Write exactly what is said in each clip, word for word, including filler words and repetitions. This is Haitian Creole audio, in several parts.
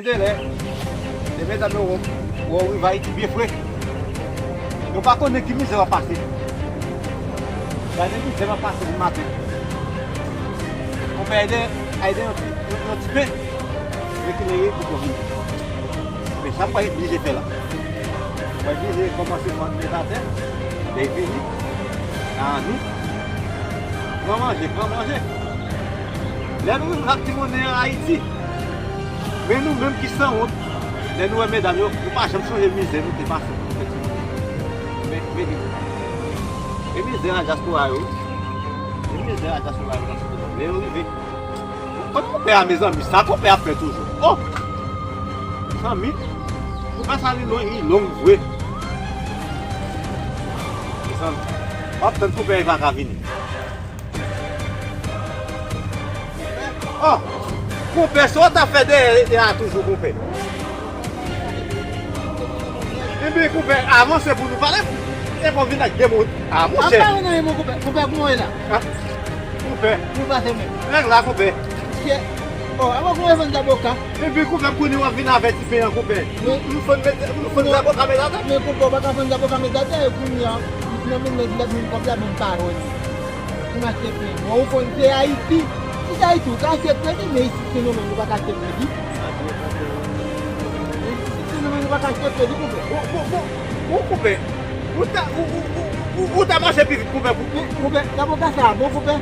Delè, se medam yo wè w rive Ayiti byen fre. Yo pa konnen ki mizè w ap pase. Gade mizè m ap pase pou maten. Konpè Ayden, Ayden yon ti, yon, yon ti pen. Reklere pou konvin. Men sa m pral blije fè la. M pral blije kòmanse vann met atè. Lè fini, a nou. Pran manje, pran manje. Lè nou rive ak ti monnen an Ayiti, men nou menm ki sanwont, lè nou wè medam yo, nou pa janm sonje mizè nou te pase pou nou fè ti monnen. Men, men, men mizè a dyaspora yo, men mizè a dyaspora yo nan sou lè yo rive. Kot konpè a, mezanmi? Sa konpè ap fè toujou? Oh! Mezanmi, konpè sa li long, li long vre. Mezanmi, w ap tann konpè a, li pa ka vini. Oh! Konpè, sa w t ap fè dèyè, dèyè a toujou, konpè? Ebyen, konpè, avanse pou nou pale. E pou vin ak de mo. Ah, monchè. Apa nan yon konpè, konpè, kouman w ye la? Ah, konpè. Ou pase menm. Nèg la, konpè. Chè. Oh, apa kouman w vann zaboka? Ebyen, konpè, m konnen w ap vin avèk ti pen an, konpè. Nou, nou fann met, nou fann zaboka met atè. Men konpè, w pa ka fann zaboka met atè, e kounye a, nan men nèg la, vin kòb la, men m pa wè li. Pou m achte pen. Bon, ou konn se Ayiti. Si se Ayiti, ou ka achte kredi, men isit se nou menm, nou pa ka achte kredi. Isit se nou menm, nou pa ka achte kredi, konpè. Bon, bon, bon, bon, konpè. Ou ta, ou, ou, ou, ou, ou ta mache pi vit, konpè, pou, pou. Konpè, zaboka sa a bon, konpè.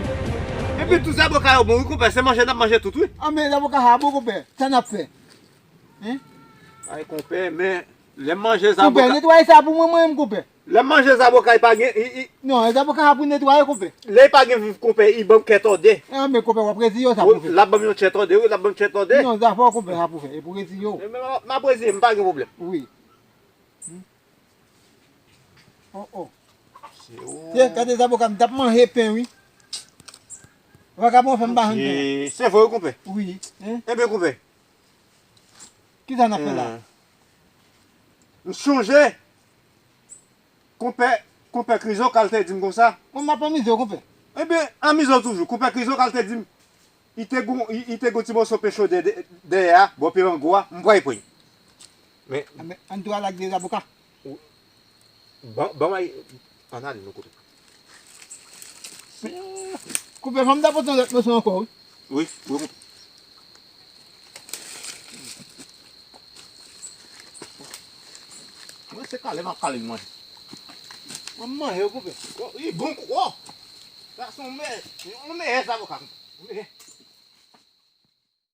Epi tout zaboka yo bon, wi, konpè. Se manje n ap manje tout, wi. Ah, men zaboka sa a bon, konpè. Sa n ap fè? Hein? Ay, konpè, men lè m manje zaboka. Konpè, netwaye sa pou mwen, mwen menm, konpè. Lè m manje zaboka, li pa gen, li, li... Non, e zaboka sa pou netwaye, konpè. Lè li pa gen viv, konpè, li ban m kè tòde. Ah, men konpè, w ap reziye w sa pou fè. L ap ban m yon kè tòde, wi, l ap ban m kè tòde. Non, zafè w, konpè, sa pou fè, e pou reziye w. Men, men, m ap reziye, m pa gen pwoblèm. Wi. Hmm. Oh, oh. Se ou. Tiens, gade zaboka, m t ap manje pen, wi. Vagabon fè m pa jwenn pen. Se vre, wi, konpè. Wi. Hein? Ebyen, konpè. Kisa n ap fè la? Hmm. M sonje, konpè, konpè Krizo k al te di m konsa. Mwen, m ap anmize w, konpè. Ebyen, anmize w toujou. Konpè Krizo k al te di m, li te gon, li, li te gon ti moso pen cho dè, dè, dèyè a, bò pye mango a, m pral pran. Men, ah, men, ann tou al ak de zaboka. Ban, ban m al, ann ale nou kote. Konpè, fò m ta pote yon lòt moso ankò, wi. Wi, wi, konpè. Mwen se kale m ap kale manje. Mwen manje, konpè. Li bon, oh! Sa se yon mè, yon meyè zaboka, konpè.